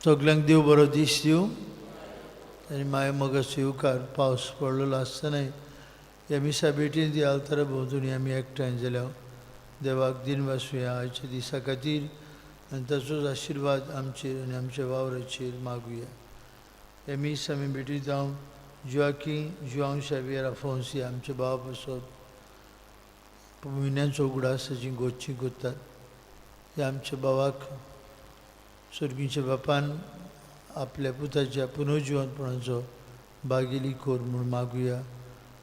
सगल्यांक देव बरो दीस दिवं आनी मागीर मोगा स्विकार. पावस पडलेलो आसतनाय ह्या मिसा भेटीन ती आल्तारा भोंवतणी आमी एकठांय जाल्या. देवाक दिनवासुया आयच्या दिसा खातीर आनी ताचोच आशिर्वाद आमचेर आनी आमच्या वावराचेर मागुया. हे मीस आमी भेटीत जावं जुआकी जुआंव शावियर आफोन्सी आमच्या भावा पासत म्हयन्यांचो उगडास ताची गोदची कोत्तात. ह्या आमच्या भावाक सर्गीच्या बापान आपल्या पुताच्या पुनर्जिवंतपणाचो बागेली कोर म्हूण मागुया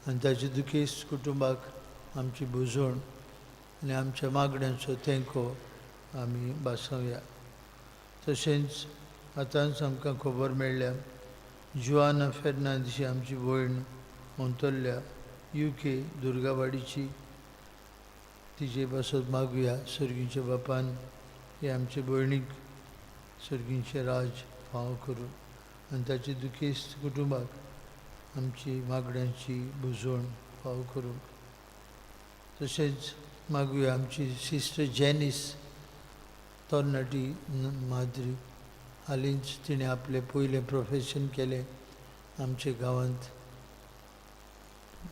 आनी ताचे दुखेस्त कुटुंबाक आमची बुजवण आनी आमच्या मागण्यांचो तेंको आमी भासोवया. तशेंच आतांच आमकां खबर मेळ्ळ्या जुआना फेर्नांदीस ही आमची भयण मोंतोल्ल्या युके दुर्गावाडीची, तिजे पासत मागुया सर्गीच्या बापान हे आमचे भयणीक सर्गीचें राज फावो करूं आनी ताचे दुखेस्त कुटुंबाक आमची मागण्यांची बुजवण फावो करूं. तशेंच मागुया आमची सिस्टर जॅनीस तरणाटी माद्री, हालींच तिणें आपलें पयलें प्रोफेशन केलें आमच्या गांवांत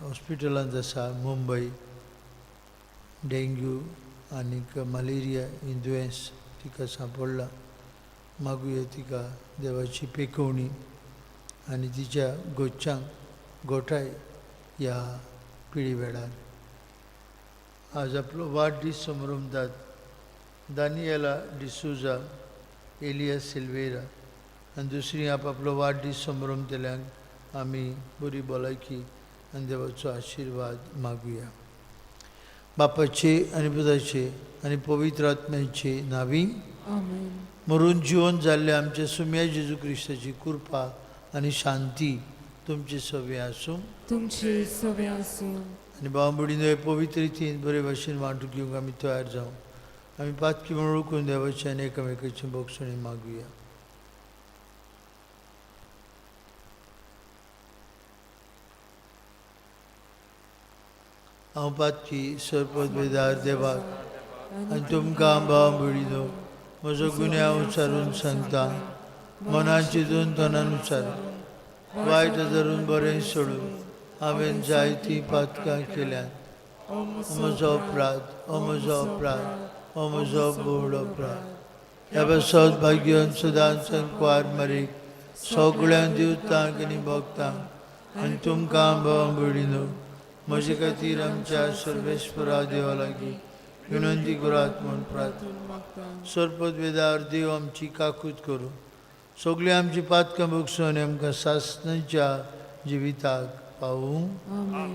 हॉस्पिटलांत आसा मुंबय. डेंग्यू आनीक मलेरिया ही दुयेंस तिका सांपडलां. मागुया तिका देवाची पेकोवणी आनी तिच्या गोच्चांक गोठाय ह्या पिळी वेळार. आज आपलो वाडदीस समरमतात दानियला डिसुजा, एलिया सिल्वेरा आनी दुसरी आपआपलो वाडदीस समरमतल्यांक आमी बरी भलायकी आनी देवाचो आशिर्वाद मागुया. बापाचे आनी पुताचे आनी पवित्र आत्म्याचे नांवी. आमेन. मरून जिवन जाल्ल्या आमच्या सुम्या जेजू क्रिस्ताची कृपा आनी शांती तुमचे सवे आसूं. तुमचे सवे आसूं. आनी भाव भयणीनो, पवित्र रितीन बरे भाशेन वांटून घेवंक आमी तयार जावं. आमी पातकी म्हणून वळखून देवाची आनी एकामेकाची भोगसणी मागुया. हांव पातकी सरपद देवाक आनी तुमकां भाव भयणीनो म्हजो गुन्यांव उचारून सांगता. मनान चिंतून तनान उचारून वायट धरून बरें सोडून हांवें जायतीं पातकां केल्यांत. म्हजो अपराध, ओ म्हजो अपराध, ओ म्हजो भोवडो अपराध. ह्या पासत भाग्यान सदांच कुवार मारीक सगळ्यां दिवतांक आनी भक्तांक आनी तुमकां भाव भयणीनो म्हजे खातीर आमच्या सर्वेस्परा देवा लागीं विनंती करात म्हूण प्रार्थना. सरपद वेदार देव आमची काकूत करूं, सगळीं आमची पातकां भोगसून आनी आमकां सासणाच्या जिविताक पावूं. आमेन.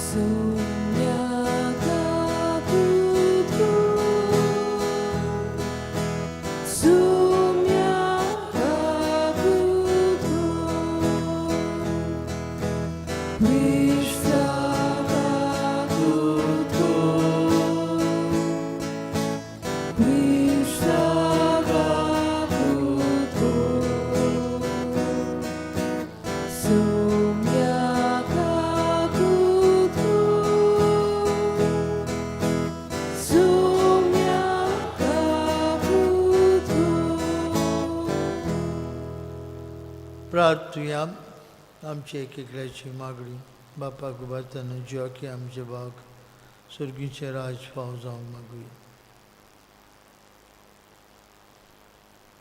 सुम्या काकूत कर, सुम्या काकूत कर, क्रिस्ता काकूत कर, क्रिस्ता काकूत कर, सुम्या काकूत कर, सुम्या काकूत कर. प्रार्थुया. आमची एक एकल्याची मागणी बापाक उबारतना जिवाकी आमचे बाग सर्गीचें राज फाव जावंक मागुया.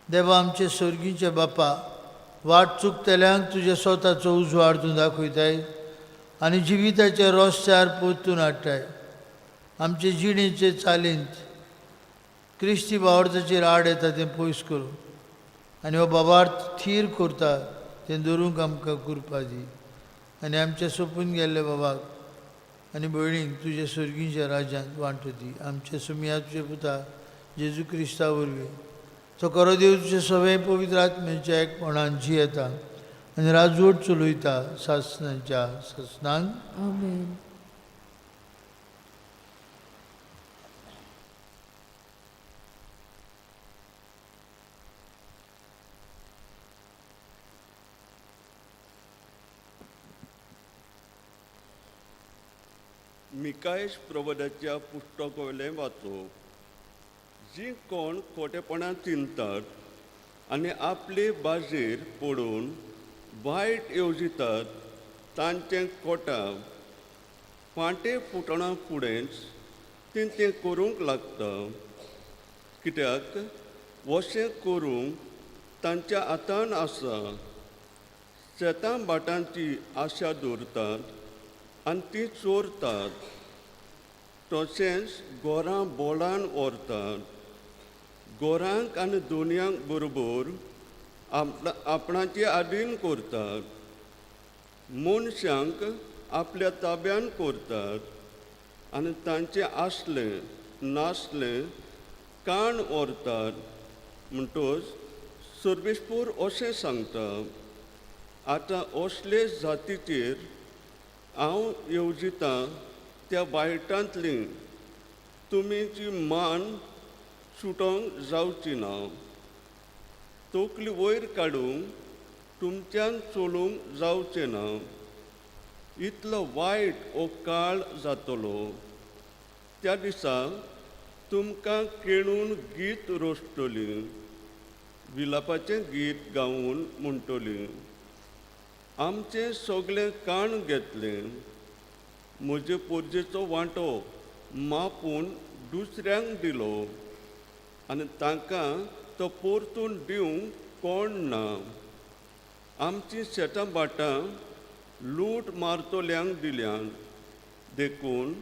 देवा आमचे सर्गीचे बापा, वाट चुकतल्यांक तुज्या स्वताचो उजवाड तूं दाखयताय आनी जिविताच्या रस्त्यार परतून हाडटाय. आमचे जिणेचे चालींत क्रिस्ती भावार्थाचेर आड येता तें पयस करूं आनी हो बाबार्थ थीर करता तें धरूंक आमकां कृपा दी. आनी आमच्या सोंपून गेल्ल्या बाबाक आनी भयणीक तुज्या सर्गीच्या राज्यांत वांटो दी. आमच्या सुमया तुज्या पुता जेजू क्रिस्ता वरवीं तो खरो देव तुज्या सगळें पवित्र आत्म्याच्या एकपणान जियेता आनी राजवट चलयता सासणाच्या सासणांक. आमेन. मिकायश प्रबोधाच्या पुस्तकावयलें वाचप. जीं कोण खोटेपणां चिंततात आनी आपले बाजेर पडून वायट येवजितात तांचें कोटा फांटे फुटणा फुडेंच तीं तें करूंक लागता. कित्याक वशें करूंक तांच्या हातान आसा. शेतां भाटांची आशा दवरतात आनी ती चोरतात, तशेंच गोरां बोळान व्हरतात. गोरांक आनी दोनयांक बरोबर आपणाचे आदीन करतात, मनशांक आपल्या ताब्यान करतात आनी तांचें आसलें नासलें काण व्हरतात. म्हणटच सर्वेस्पूर अशें सांगता, आतां असले जातीचेर हांव येवजितां त्या वायटांतली तुमी जी मान सुटोंक जावची ना. तकली वयर काडूंक तुमच्यान चलूंक जावचें ना. इतलो वायट हो काळ जातलो. त्या दिसा तुमकां केळून गीत रोसतली, विलापाचें गीत गावन म्हणटली, आमचें सगळें काण घेतलें, म्हजे पोरजेचो वांटो मापून दुसऱ्यांक दिलो आनी तांकां तो परतून दिवंक कोण ना. आमचीं शेतां भाटां लूट मारतल्यांक दिल्यान. देखून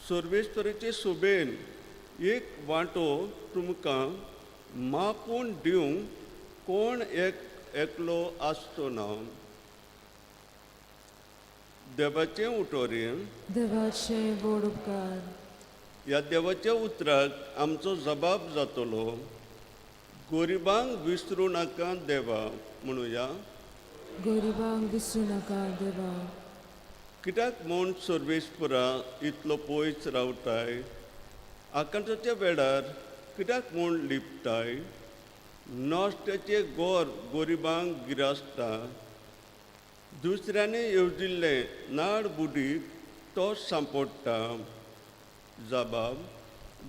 सर्वेस्वराचे सोबेन एक वांटो तुमकां मापून दिवंक कोण एक एकलो आसचो ना. देवाचें उतोरें. देवाचे व्हड उपकार. ह्या देवाच्या उतराक आमचो जबाब जातलो. गरिबांक विसरूं नाका देवा म्हणुया. गरिबांक विसरूं नाका देवा. कित्याक म्हूण सर्वेस्परा इतलो पयस रावताय? आकांताच्या वेळार कित्याक म्हूण लिपताय? नश्ट्याचें गोर गरिबांक गिरासता, दुसऱ्यांनी येवजिल्लें नाड बुडीक तो सांपडटा. जबाब,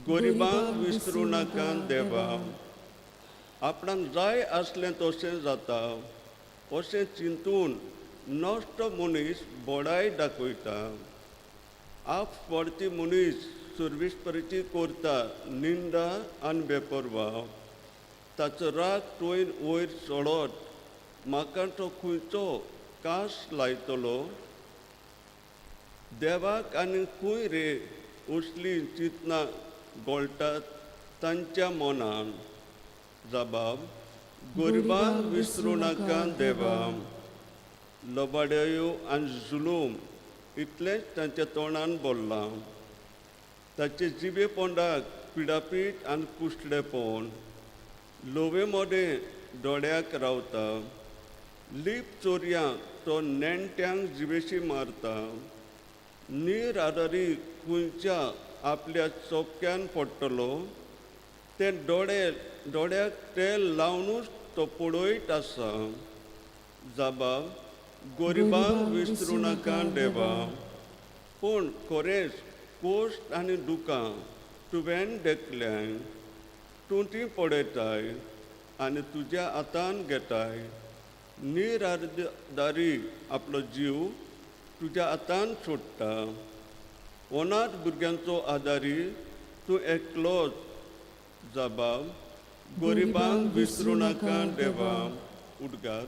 गरिबांक विसरूं नाका देवा. आपणाक जाय आसलें तशें जाता अशें चिंतून नश्ट मनीस बडाय दाखयता. आपस्वार्थी मनीस सर्वेस्पराची करता निंदा आनी बेपर्वा. ताचो राग थंय वयर चडत म्हाका तो खंयचो कास लायतलो. देवाक आनी खंय रे असलीं चिंतनां गोळटात तांच्या मनान. जबाब, गरिबांक विसरूं नाका देवा. लबाड्यो आनी जुलूम इतलेंच तांच्या तोंडान बोल्लां. ताचे जिबे पोंडाक पिडापीट आनी कुसलेपण. लोवे मोडें दोळ्याक रावता. लीप चोरयां तो नेणट्यांक जिवेशी मारता. नीर आदारी खंयच्या आपल्या चोक्यान पडटलो ते दोळे दोळ्याक तेल लावनूच तो पळयत आसा. जबाब, गरिबांक विसरूं नाका देवा. पूण खरेंच कोश्ट आनी दुकां तुवें देखल्याय, तूं ती पळयताय आनी तुज्या हातान घेताय. निरादारी आपलो जीव तुज्या हातान सोडटा. अनाथ भुरग्यांचो आदारी तूं एकलोच. जबाब, गरिबांक विसरूं नाका देवा. उद्गार.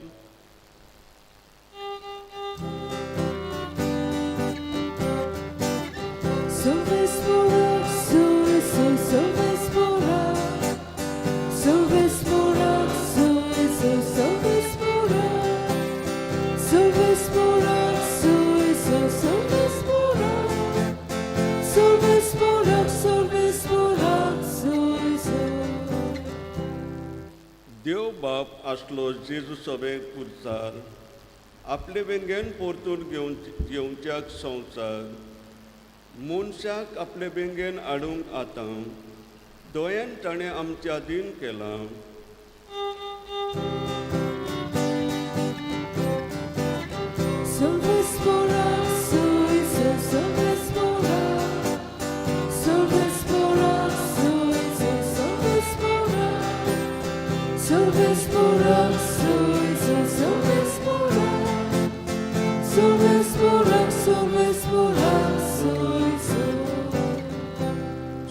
देव बाप आसलो जेजू सभेक पुरसार आपले बेंगेन परतून घेवन घेवच्याक संवसार मनशाक आपले बेंगेन हाडूंक आतां दयान ताणें आमच्या अधीन केलां.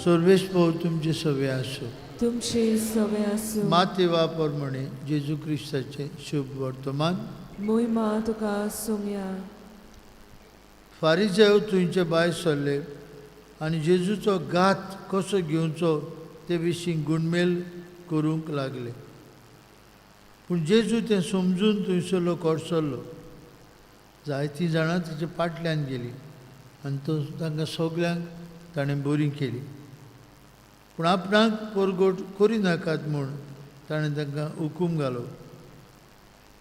सर्वेस्पोर तुमचे सवे आसूं. तुमचे सवे आसूं. मातेवा प्रमाणे जेजू क्रिस्ताचें शुभ वर्तमान. मोहिमा तुका सोम्या. फारिजेव थंयचे भायर सरले आनी जेजूचो घात कसो घेवचो ते विशीं गुणमेल करूंक लागले. पूण जेजू तें समजून थंयसरलो कडसरलो. जायतीं जाणां तेच्या फाटल्यान गेलीं आनी तो तांकां सगल्यांक ताणें बरी केली. पूण आपणाक परगट करिनाकात म्हूण ताणें तांकां हुकूम घालो.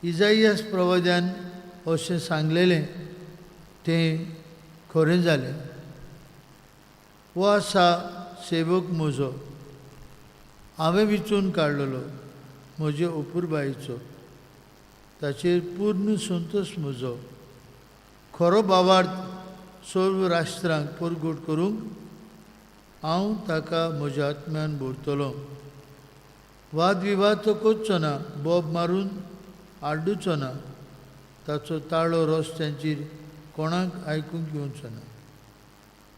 इजाइयास प्रवाद्यान अशें सांगलेलें तें खरें जालें. हो आसा सेवक म्हजो, हांवें विचून काडलेलो, म्हजे अपुरबायेचो, ताचेर पूर्ण संतोश म्हजो. खरो भावार्थ सर्व राष्ट्रांक परगट करूंक हांव ताका म्हज्या आत्म्यान भरतलो. वादविवाद तो करचो ना, बोब मारून आड्डुचो ना, ताचो ताळो रस्त्यांचेर कोणाक आयकूंक येवचो ना.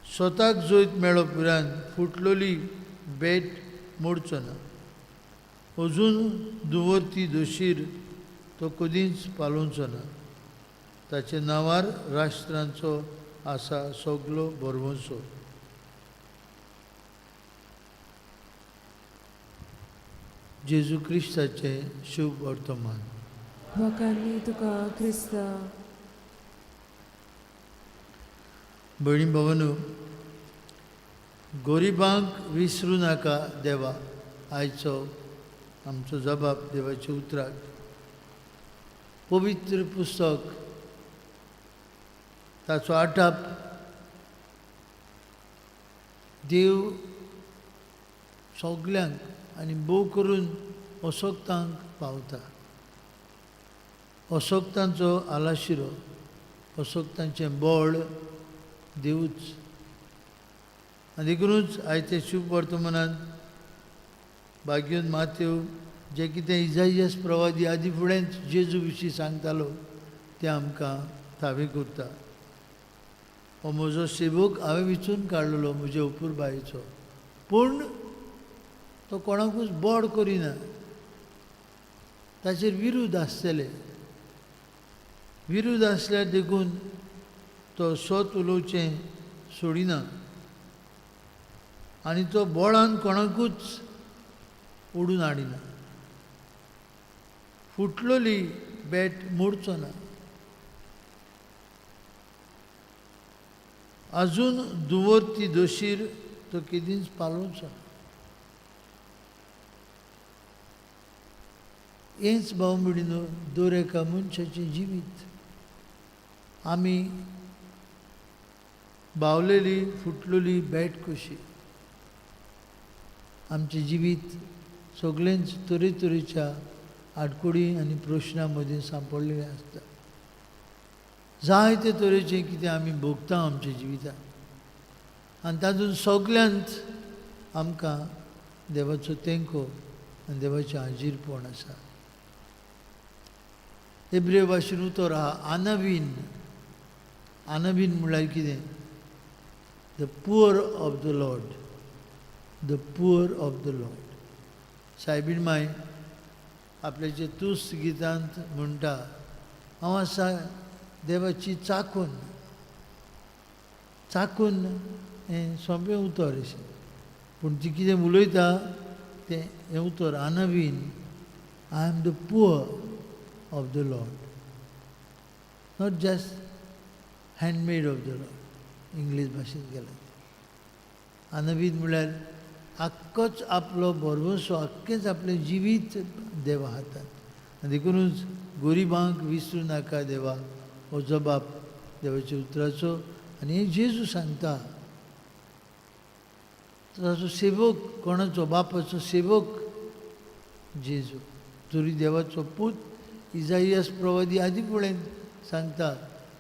स्वताक जैत मेळ्ळो उपरांत फुटलोली भेट मोडचो ना. अजून दुवरती दोशीर तो कदींच पालोवचो ना. ताचे नांवार राष्ट्रांचो आसा सगलो भरवंसो. जेजू क्रिस्ताचें शुभ वर्तमान. वाखाणनी तुका क्रिस्ता. भयणी भावांनो, गरिबांक विसरूं नाका देवा. आयचो आमचो जबाब देवाच्या उतराक. पवित्र पुस्तक ताचो आटाप देव सगल्यांक आनी भोव करून असक्तांक पावता. असक्तांचो आलाशिरो, असक्तांचें बळ देवूच. आनी देखुनूच आयच्या शुभ वर्तमानान भाग्योन मातेव जें कितें इजाइयास प्रवादी आदी फुडेंच जेजू विशीं सांगतालो तें आमकां थावें करता. हो म्हजो सेवक हांवें विचून काडलेलो म्हज्या अपुरबायेचो, पूण तो कोणाकूच बोड करिना. ताचेर विरूद्ध आसतले. विरूद्ध आसल्यार देखून तो सत उलोवचें सोडिना आनी तो बोळान कोणाकूच ओडून हाडिना. फुटलोली बेट मोडचो ना. अजून दुवरती दोशीर तो केदींच पालोवचो ना. हेंच भाव भयणीनो दर एका मनशाचें जिवीत. आमी बावलेली फुटलोली बेट कशी आमचें जिवीत सगळेंच तरेतरेच्या आडकुडी आनी प्रश्नां मदीं सांपडलेलें आसता. जायते तरेचें कितें आमी भोगता आमच्या जिवितांत आनी तातूंत सगल्यांत आमकां देवाचो तेंको आनी देवाचें हाजीरपण आसा. हेब्रेव भाशेन उतर आहा आनवीन. आनवीन म्हणल्यार कितें? The poor of the Lord, the poor of the Lord. सायबीण माय आपल्याचे तुस्त गितांत म्हणटा, हांव आसा देवाची चाकून. चाकून हें सोंपें उतर अशें, पूण ती कितें उलयता तें हें उतर आनवीन. I am the poor of the Lord, not just handmaid of the Lord. English भाशेन गेलें. आनवीन म्हळ्यार आख्खोच आपलो भरवंसो, आख्खेंच आपलें जिवीत देवा हातांत. आनी देखुनूच गरिबांक विसरूं नाका देवा, हो जबाब देवाच्या उतराचो. आनी हें जेजू सांगता. ताचो सेवक कोणाचो? बापाचो सेवक जेजू, तरी देवाचो पूत. इजाइयास प्रवादी आदी फुडें सांगता,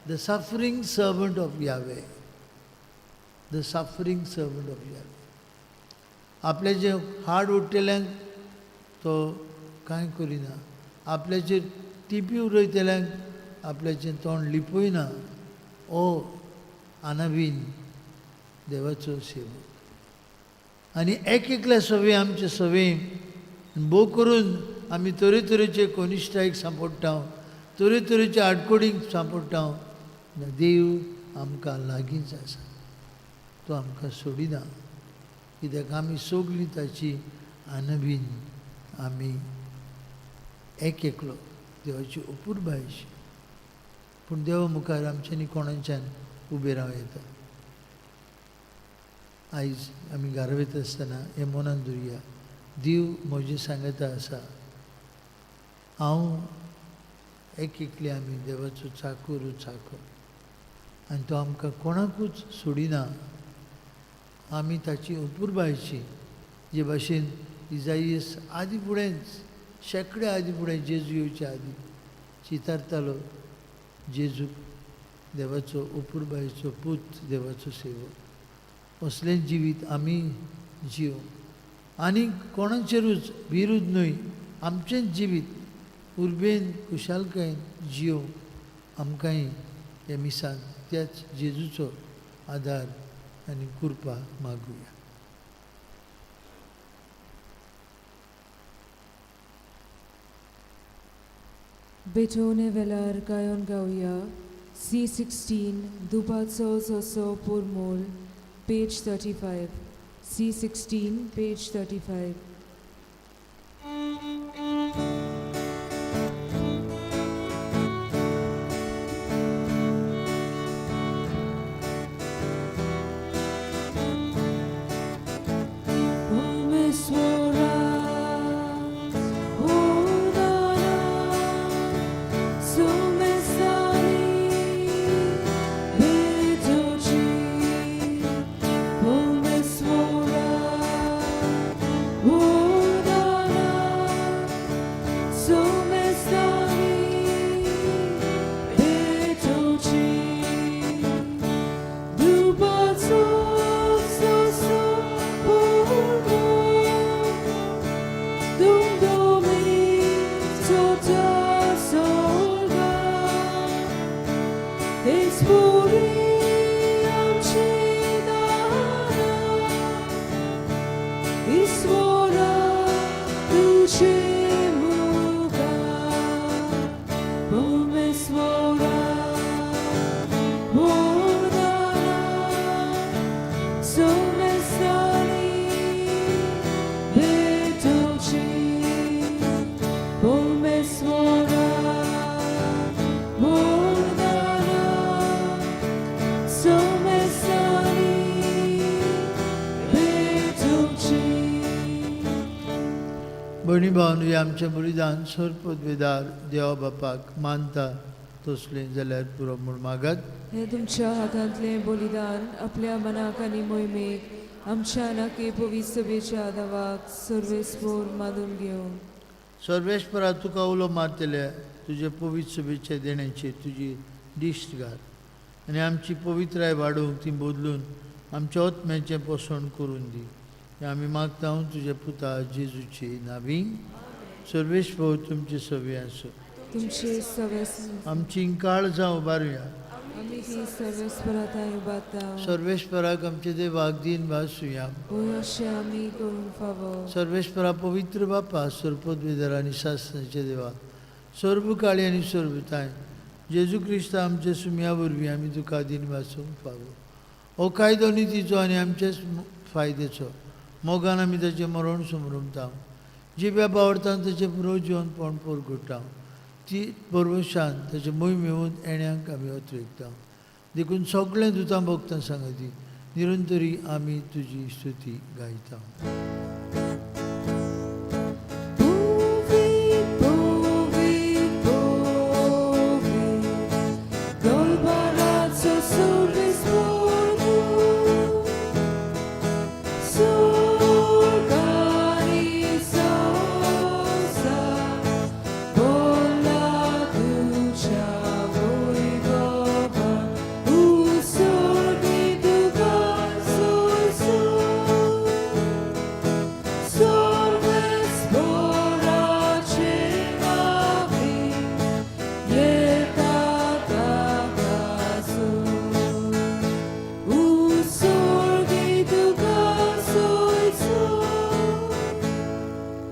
the suffering servant of Yahweh, the suffering servant of Yahweh. आपल्याचें हाड उडटल्यांक तो कांय करिना, आपल्याचेर टिपी उडयतल्यांक आपल्याचें तोंड लिपयना. ओ आनवीन देवाचो सेवक. आनी एक एकल्या सवय आमचे सवय भोव करून आमी तरेतरेचे कोनिश्टायक सांपडटा, तरेतरेचे आडकोडींक सांपडटा. देव आमकां लागींच आसा, तो आमकां सोडिना, कित्याक आमी सगळीं ताची आनबीन, आमी एक एकलो देवाची अपुरबायेची. पूण देवा मुखार आमच्यांनी कोणाच्यान उबें रावं येता. आयज आमी घरा वयता आसतना हें मनान दवरुया, देव म्हजें सांगता आसा, हांव एक एकले आमी देवाचो चाकूर चाकर आनी तो आमकां कोणाकूच सोडिना. आमी ताची अपुरबायेची, जे भाशेन इजाईस आदी फुडेंच शेंकडे आदी फुडें जेजू येवचे आदी चितारतालो, जेजू देवाचो अपुरबायेचो पूत, देवाचो सेवक. असलें जिवीत आमी जीव आनी कोणाचेरूच विरूद्ध न्हय, आमचेंच जिवीत उर्बेन खुशालकायेन जिव आमकांय ह्या मिसान त्याच जेजूचो आदार आनी कृपा मागुया. बेटोने वेलार गायोन गावया C16 दुबाचो जसो पुरमोल, page 35. C16 page 35. भयणी भावनो, आमचें बलिदान सर्पद्वेदार देवा बापाक मानता तसलें जाल्यार पुरो म्हूण मागात. हें तुमच्या हातांतलें बलिदान आपल्या मनाक आनी मोहिमेक आमच्या नाके पवित्र सभेच्या दावाक सर्वेस्पोर मानून घेवं. सर्वेस्परा तुका उलो मारतले तुजे पवित्र सभेच्या देण्याचेर तुजी दिश्ट घाल आनी आमची पवित्राय वाडोवंक ती बदलून आमच्या आत्म्याचें पोसण करून दी. आमी मागता तुज्या पुता जेजूची नावी. सर्वेस्पोर तुमचे सवे आसूं. तुमचे सवे आसूं. आमची काळजां उबारुया. आमी ही सर्वेस्पराताय उबारता. सर्वेस्पराक आमचे देवाक दीन भासुया. अशें आमी करूंक फावो. सर्वेस्परा पवित्र बापा, सर्पद्वेदर आनी शासनाचे देवा, सर्व काळी आनी सर्वताय जेजू क्रिस्त आमच्या सुम्या वरवीं आमी तुका दीन भासूंक फावो. हो कायदो नितीचो आनी आमच्याच फायद्याचो मोगान आमी ताचें मरण समरमता, जिब्या बावडतान ताचें पुरो जिवनपण परगुटा, ती परवशान ताचें मोय मेळून येण्याक आमी अत्रेकता. देखून सगळें दुतां भोगतां सांगती निरंतरी आमी तुजी स्तुती गायता.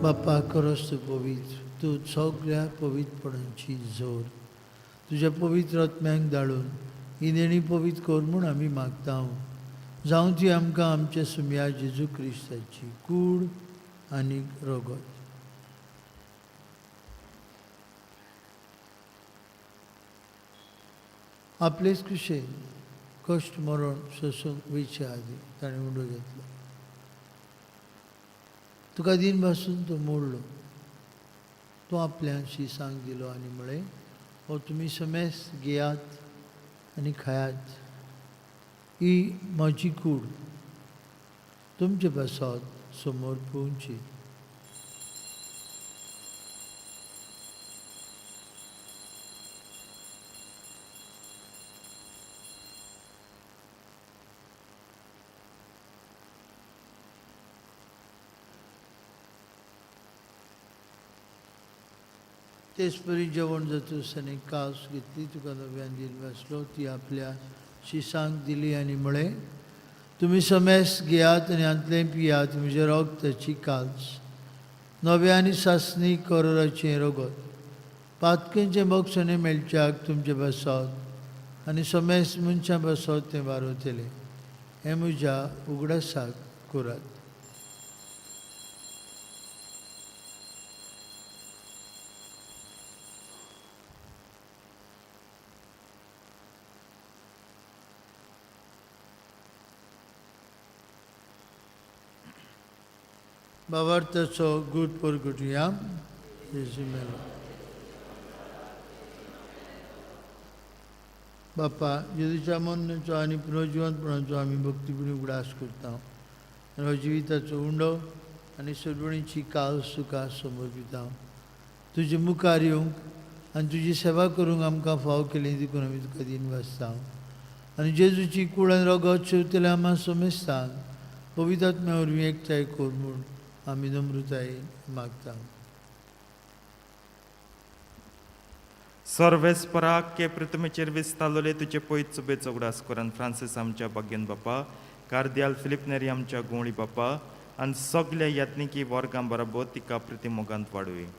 बाप्पा खरोच तूं पवित्र, तूं सगळ्या पवित्रपणाची जोर. तुज्या पवित्र आत्म्यांक धाडून ही देणी पवित्र कर म्हूण आमी मागता. जावं ती आमकां आमच्या सुमया जेजू क्रिस्ताची कूड आनी रगत. आपलेच कुशेन कश्ट मरण सोसूंक वयचे आदी ताणें उंडो घेतलो. तुका दिन भासून तो मोडलो. तो आपल्या शिसांक दिलो आनी म्हळें, हो तुमी समेस्त घेयात आनी खायात, ही म्हजी कूड तुमचे पासत समोर पळोवची. तेच परी जेवण जातूच आनी कास घेतली, तुका नव्यान दिल बसलो, ती आपल्या शिसांक दिली आनी म्हळें, तुमी समेस्त घेयात आनी हांतलें पियात, म्हजें रगताची काल्स नव्या आनी सासणी करोराचें रगत, पातकेंचें बक्षणें मेळच्याक तुमचे बसत आनी समेस्त मनशां बसत तें वारवतलें. हें म्हज्या उगडासाक करात. बाबार्थाचो गूट परगटुया. जेजू मेलो. बापा, जेजूच्या मरणाचो आनी पुनर्जिवंतपणाचो आमी भक्तीपणी उगडास करता आनी हो जिविताचो उंडो आनी सोडवणीची काल तुका समर्पिता. तुजे मुखार येवंक आनी तुजी सेवा करूंक आमकां फाव केली देखून आमी तुका दीन वाचता. आनी जेजूची कूड आनी रगत शेवतल्या आमा समेस्तांक पवित्र आत्म्या वरवीं एकठांय कर म्हूण आमी नम्रतायेन मागता. सर्वेस्पराक के पृथ्वीचेर विस्तारलोले तुजे पयत सुबेचो उगडास करून फ्रांसीस आमच्या भाग्यन बापा, कार्दियाल फिलीप नेरी आमच्या गुंवळी बापा आनी सगल्या यात्निकी वर्गां बरोबर तिका प्रिती मोगांत वाडोवया.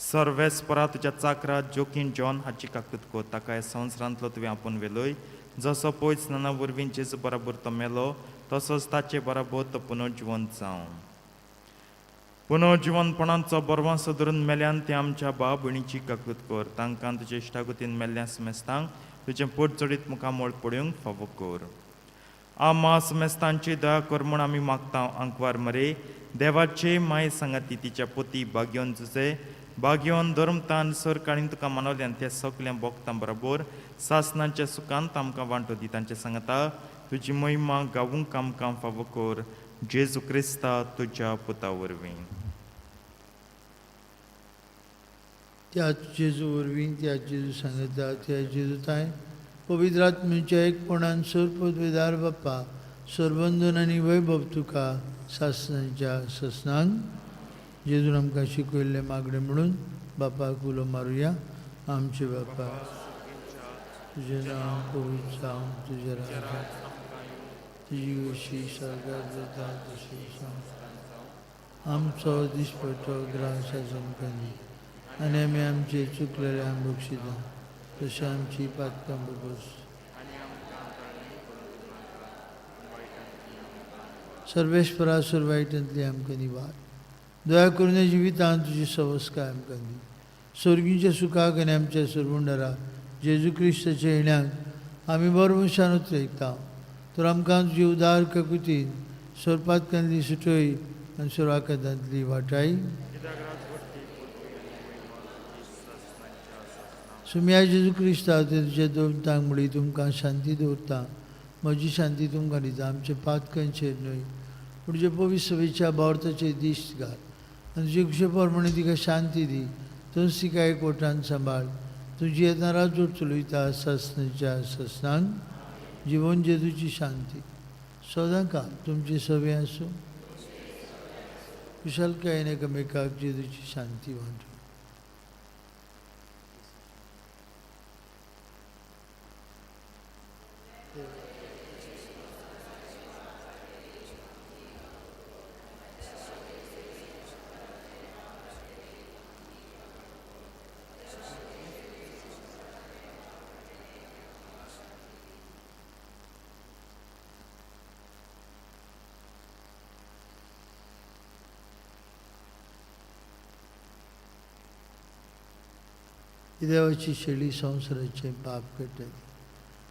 सर्वेस्परा तुज्या चाकरा जोकीन जॉन हाची काकूत कर, ताका ह्या संवसारांतलो तुवें आपोवन व्हेलोय. जसो पयत स्नाना वरवीं जेजू बराबर तो मेलो, तसोच ताचे बराबर तो पुनर्जिवंत जावं. पुनर्जिवंतपणाचो बरवांसो धरून मेल्यान ते आमच्या भाव भयणीची काकूत कर, तांकां तुजे इश्टागतीन मेल्ल्या समेस्तांक तुजें पोट चडीत मुखामळ पळोवंक फावो कर. आमा समेस्तांची दया कर म्हूण आमी मागता. आंकवार मरे देवाचे माये सांगाती तिच्या पोती भाग्योन तुजे भाग्योन धर्मतान सरकारीन तुका मानवल्यान त्या सगल्या भोगतां बरोबर सासनाच्या सुखांत आमकां वांटो दी. तांचे सांगता तुजी महिमा गावूंक आमकां फावो कर, जेजू क्रिस्ता तुज्या पुता वरवीं. त्या जेजू वरवीं, त्या जेजू सांगता, त्या जेजू ताय पवित्र आत्म्याच्या एकपणान सरपदवेदार बाप्पा सरबंधन आनी वैभव तुका सासनाच्या ससनान. जेजून आमकां शिकयल्लें मागणें म्हणून बापाक उलो मारुया. आमचे बापा, तुजें नांव पवित्र जावं, तुजें राज्य, तुजी गोशी सरकार जाता तशी जावं. आमचो दिसपट्टो ग्रास आमकां दी आनी आमी आमचे चुकलेल्यांक बक्षिता तशें आमची पातकां बस. सर्वेस्परा सुरवायटांतली आमकां निवार. दया करून जिवितांत तुजी सवस्काय आमकां दी. स्वर्गीच्या सुखाक आनी आमच्या सरवंडरा जेजू क्रिस्ताच्या येण्याक आमी बरो मनशान उतरयता. तर आमकां तुजी उदार काकुतीन सोरपातकांतली सुटय आनी सोराकातांतली वाटाय. सुम्या जेजू क्रिस्ता तुजे दोन तांक मुळी तुमकां शांती दवरता, म्हजी शांती तुमकां दिता. आमचे पातकांचेर न्हय पूण जे पवित्र सभेच्या भावार्थाचेर दिश्ट घाल आनी तुजे खुशे प्रमाणे तिका शांती दी. तूंच तिका एकवटान सांबाळ. तुजी येतना राजवट चलयता सासनाच्या ससनांक. जिवन जेजूची शांती सदां काळ तुमची सवे आसूं. कुशलकायेन एकामेकाक जेजूची शांती वांटू. ही देवाची शेळी संवसाराचें पाप काडटा.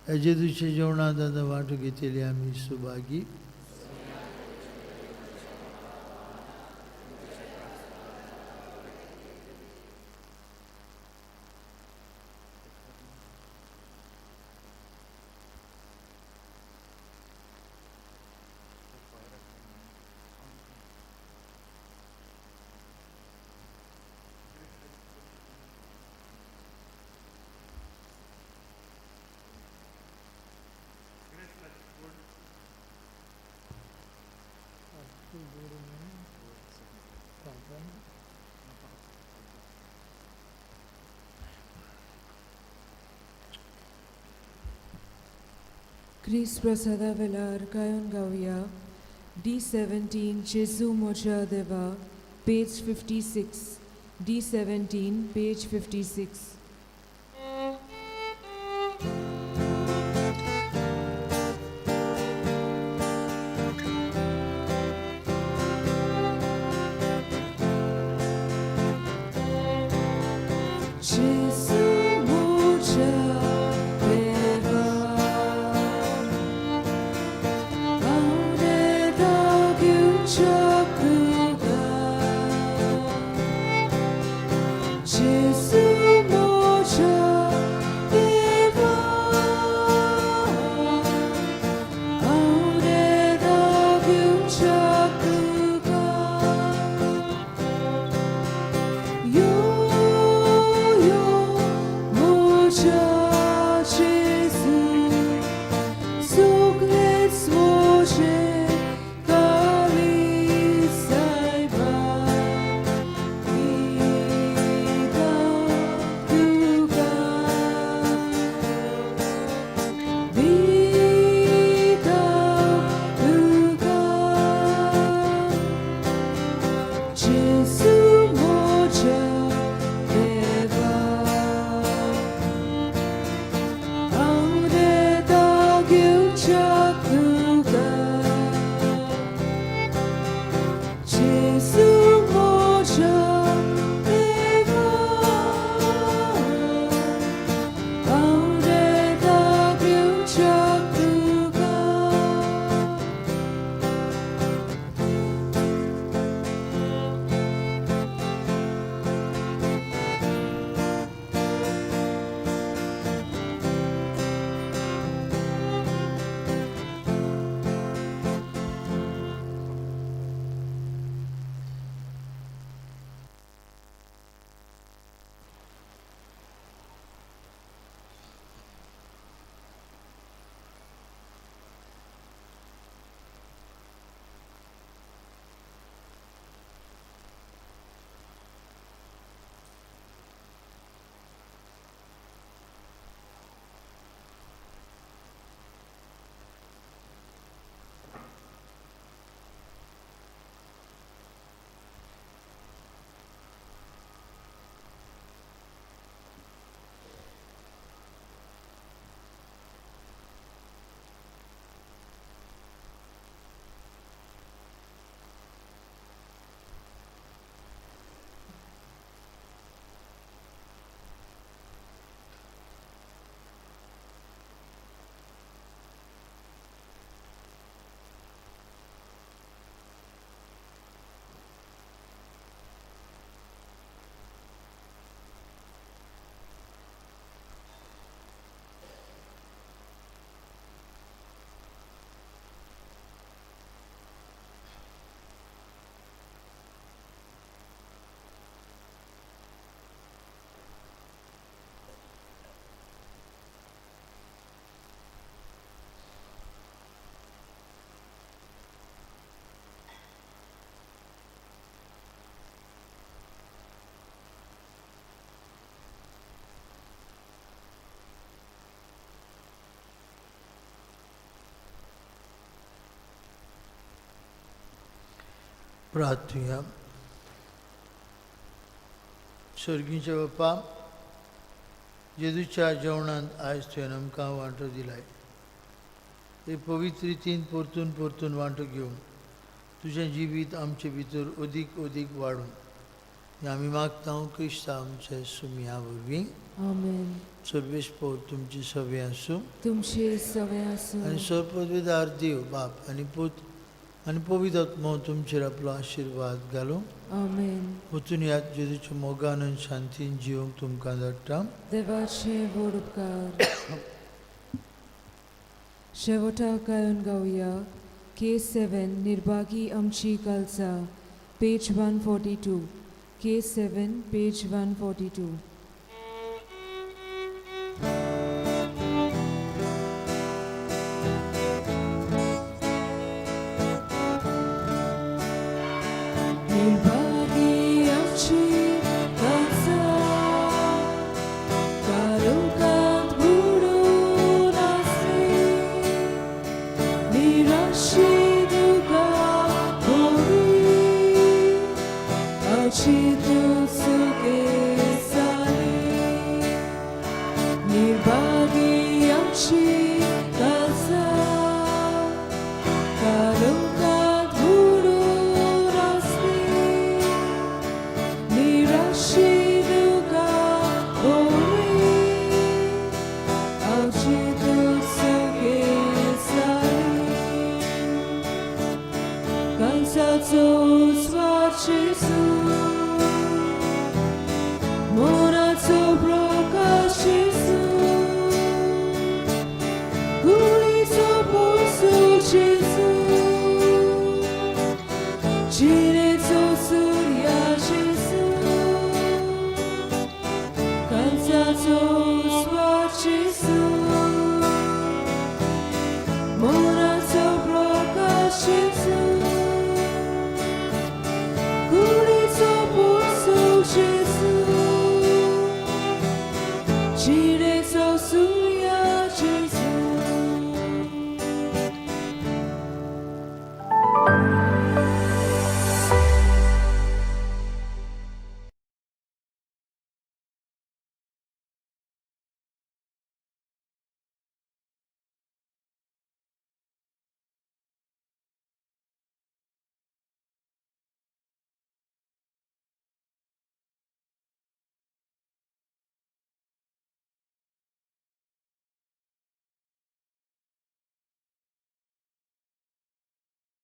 ह्या जेजूच्या जेवणांत आतां वांटो घेतली आमी सुभागी. क्रिस्त प्रसादा वेलार गायन गावया D17 जेजू म्हज्या देवा, पेज 56. D17 page 56. Gesù म्हज्या देवा, Gesù म्हज्या देवा, हांवें दाखोवच्या तुका. यो यो म्हज्या जेजू, सगळेंच म्हजें काळीज सायबा, दिता तुका, दिता तुका. जेजू म्हज्या देवा, हांवें दाखोवच्या तुका. जेजू म्हज्या देवा, हांवें दाखोवच्या तुका. प्रार्थुया. सर्गीच्या बापा, जेजूच्या जेवणांत आयज तुवें आमकां वांटो दिलाय. हे पवित्र रितीन परतून परतून वांटो घेवन तुजें जिवीत आमचे भितर अदीक अदीक वाडून आमी मागता क्रिस्तांव आमच्या सुमया वरवीं. आमेन. सर्वेस्पोर तुमची सवे आसूं. तुमचे सवे आसूं. आनी सर्वपदवीदार देव बाप आनी पूत आनी पवित्र आत्मो तुमचेर आपलो आशिर्वाद घालूं. आमेन. वचून ह्या जेजूच्या मोगान आनी शांतीन जिवंक तुमकां धाडटा. देवाचे व्हड उपकार. शेवटाक गायन गावया K7 निर्भागी आमची कालसा, पेज 142. K7, page 142. निर्भागी आमची कालसा, काळोखांत बुडून आसली, निराशी दुकां भोंवरी, अचितूच सुखे जाली. निर्भागी आमची कालसा, काळोखांत बुडून आसली, निराशी दुकां भोंवरी, अचितूच सुखे जाली. कालसाचो उजवाड जेजू.